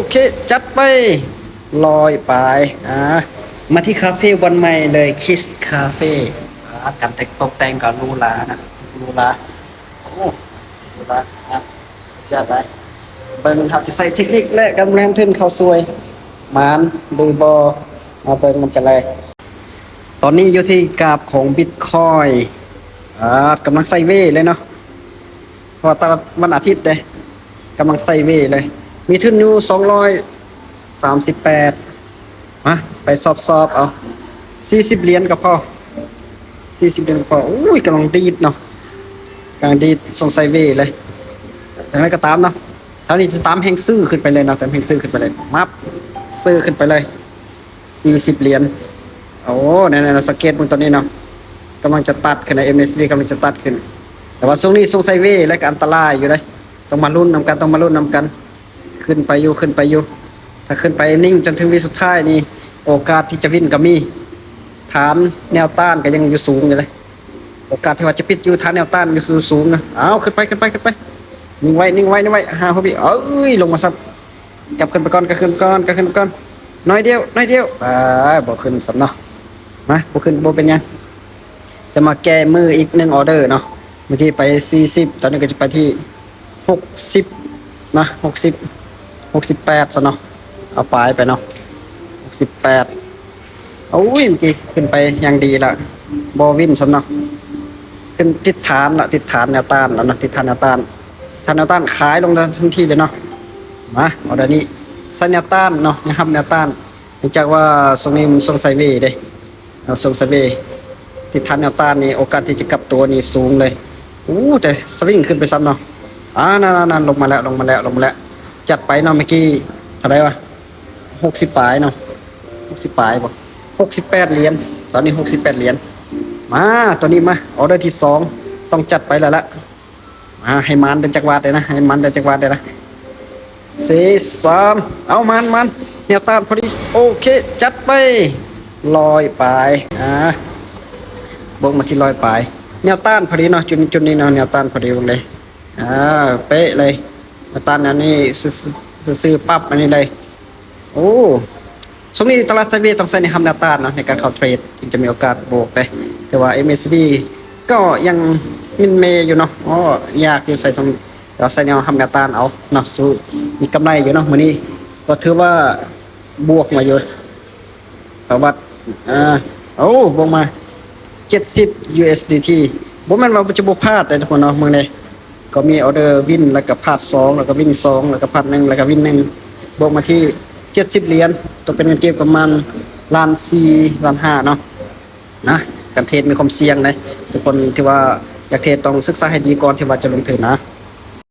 ໂອເຄ ຈັດໄປ ຮ້ອຍປາຍ. ອ່າ ມາທີ່ຄາເຟບ່ອນໃໝ່ເລີຍ ຄິສຄາເຟ. ອ່າ ການແຕ່ງ ຕົກແຕ່ງກໍຫຼູຫຼານະ ຫຼູຫຼາ. ໂອ້ ຫຼູຫຼາ ອ່າ ສຸດຍອດຫຼາຍ. ເບິ່ງເຮົາຈະໃຊ້ເທັກນິກ ແລະ ການບໍລິຫານທຶນເຂົ້າຊ່ວຍ ໝານຫຼືບໍ່ ມາເບິ່ງນຳກັນເລີຍ. ຕອນນີ້ຢູ່ທີ່ກາບຂອງບິດຄອຍ ອ່າ ກຳລັງໄຊເວເລີຍເນາະ ເພາະວ່າຕະຫຼາດວັນອາທິດເດ້ ກຳລັງໄຊເວເລີຍ. ມີທຶນຢູ່ສອງຮ້ອຍສາມສິບແປດ ມາ ໄປສອບໆເອົາ ສີ່ສິບຫຼຽນກໍພໍ ສີ່ສິບຫຼຽນກໍພໍ. ໂອ້ຍ ກຳລັງດີດເນາະ ກຳລັງດີດ ສົ່ງໄຊເວເລີຍ. ຢ່າງໃດກໍຕາມເນາະ ເທົ່ານີ້ຈະຕາມແຮງຊື້ຂຶ້ນໄປເລີຍເນາະ ຕາມແຮງຊື້ຂຶ້ນໄປເລີຍ ມັບ ຊື້ຂຶ້ນໄປເລີຍ ສີ່ສິບຫຼຽນ. ໂອ້ ແນ່ໆ ສັງເກດເບິ່ງຕອນນີ້ເນາະ ກຳລັງຈະຕັດຂຶ້ນນະ ເອັມເອສດີ ກຳລັງຈະຕັດຂຶ້ນ. ແຕ່ວ່າຊ່ວງນີ້ຊ່ວງໄຊເວ ແລະ ກໍອັນຕະລາຍຢູ່ເດ້ ຕ້ອງມາລຸ້ນນຳກັນ ຕ້ອງມາລຸ້ນນຳກັນ. ຂຶ້ນໄປຢູ່ ຂຶ້ນໄປຢູ່ ຖ້າຂຶ້ນໄປນິ່ງຈົນເຖິງວິສຸດທ້າຍນີ້ ໂອກາດທີ່ຈະວິນກໍມີ ຖານແນວຕ້ານກໍຍັງຢູ່ສູງຢູ່ເດ້ ໂອກາດທີ່ວ່າຈະປິດຢູ່ ຖານແນວຕ້ານຢູ່ສູງນະ. ເອົາ ຂຶ້ນໄປ ຂຶ້ນໄປ ຂຶ້ນໄປ ນິ່ງໄວ້ ນິ່ງໄວ້ ນິ່ງໄວ້ ຫ້າຫົກວິ. ເອີຍ ລົງມາຊ້ຳ ກັບຂຶ້ນໄປກ່ອນ ກັບຂຶ້ນໄປກ່ອນ ກັບຂຶ້ນໄປກ່ອນ ໜ້ອຍດຽວ ໜ້ອຍດຽວ. ອ່າ ບໍ່ຂຶ້ນຊ້ຳເນາະ. ມາ ບໍ່ຂຶ້ນບໍ່ເປັນຫຍັງ ຈະມາແກ້ມືອີກໜຶ່ງອໍເດີເນາະ. ເມື່ອກີ້ໄປສີ່ສິບ ຕອນນີ້ກໍຈະໄປທີ່ຫົກສິບນະ ຫົກສິບ ຫົກສິບແປດຊະເນາະ ເອົາປາຍໄປເນາະ ຫົກສິບແປດ. ໂອ້ຍ ເມື່ອກີ້ຂຶ້ນໄປຢ່າງດີລະ ບໍ່ວິນຊ້ຳເນາະ. ຂຶ້ນຕິດຖານລະ ຕິດຖານແນວຕ້ານລະເນາະ ຕິດຖານແນວຕ້ານ ຖານແນວຕ້ານຂາຍລົງທັນທີເລີຍເນາະ. ມາ ອໍເດີນີ້ໃສ່ແນວຕ້ານເນາະ ຍັງຮັບແນວຕ້ານ ເນື່ອງຈາກວ່າຊ່ວງນີ້ມັນຊ່ວງໄຊເວເດ້ ເນາະ ຊ່ວງໄຊເວ ທີ່ຖານແນວຕ້ານນີ້ ໂອກາດທີ່ຈະກັບຕົວນີ້ສູງເລີຍ. ໂອ້ ແຕ່ສະວິງຂຶ້ນໄປຊ້ຳເນາະ. ອ່າ ນັ້ນໆໆ ລົງມາແລ້ວ ລົງມາແລ້ວ ລົງມາແລ້ວ. ຈັດໄປເນາະ ເມື່ອກີ້ເທົ່າໃດວະ ຫົກສິບປາຍເນາະ ຫົກສິບປາຍບໍ່ ຫົກສິບແປດຫຼຽນ ຕອນນີ້ຫົກສິບແປດຫຼຽນ. ມາ ຕົວນີ້ມາ ອໍເດີທີສອງ ຕ້ອງຈັດໄປແລ້ວລະ. ອ່າ ໃຫ້ມານເດີຈັກວາດເດ້ນະ ໃຫ້ມານເດີຈັກວາດເດ້ນະ. ສີ່ ສາມ ເອົາ ມານ ມານ ແນວຕ້ານພໍດີ. ໂອເຄ ຈັດໄປ ຮ້ອຍປາຍ. ອ່າ ບົກມາທີ່ຮ້ອຍປາຍ ແນວຕ້ານພໍດີເນາະ ຈຸດ ຈຸດນີ້ເນາະ ແນວຕ້ານພໍດີເບິ່ງເດ້. ອ່າ ເປະເລີຍ ແນວຕ້ານແນວນີ້ ຊື້ ຊື້ ຊື້ປັບອັນນີ້ເລີຍ. ໂອ້ ຊ່ວງນີ້ຕະຫຼາດໄຊເວຕ້ອງໃຊ້ແນວຮັບແນວຕ້ານເນາະ ໃນການເຂົ້າເທຣດ ຈຶ່ງຈະມີໂອກາດບວກເດ້. ແຕ່ວ່າເອັມເອສດີກໍຍັງມິນເມຢູ່ເນາະ ໂອ້ ຍາກຢູ່ ໃສ່ຕ້ອງ ແຕ່ວ່າໃສ່ແນວຮັບແນວຕ້ານເອົາເນາະ ສູ້ມີກຳໄລຢູ່ເນາະ. ມື້ນີ້ກໍຖືວ່າບວກມາຢູ່ ປະຫວັດ ອ່າ ໂອ້ ບວກມາເຈັດສິບຢູເອສດີທີ ບໍ່ແມ່ນວ່າຈະບໍ່ພາດເດ້ທຸກຄົນເນາະ. ເບິ່ງເດ້ ກໍມີອໍເດີວິນ ແລ້ວກໍພາດສອງ ແລ້ວກໍວິນສອງ ແລ້ວກໍພາດໜຶ່ງ ແລ້ວກໍວິນໜຶ່ງ ບວກມາທີ່ເຈັດສິບຫຼຽນ ຕົກເປັນເງິນກີບປະມານລ້ານສີ່ ລ້ານຫ້າເນາະ. ນະ ການເທຣດມີຄວາມສ່ຽງເດ້ ທຸກຄົນທີ່ວ່າຢາກເທຣດຕ້ອງສຶກສາໃຫ້ດີກ່ອນທີ່ວ່າຈະລົງທຶນນະ.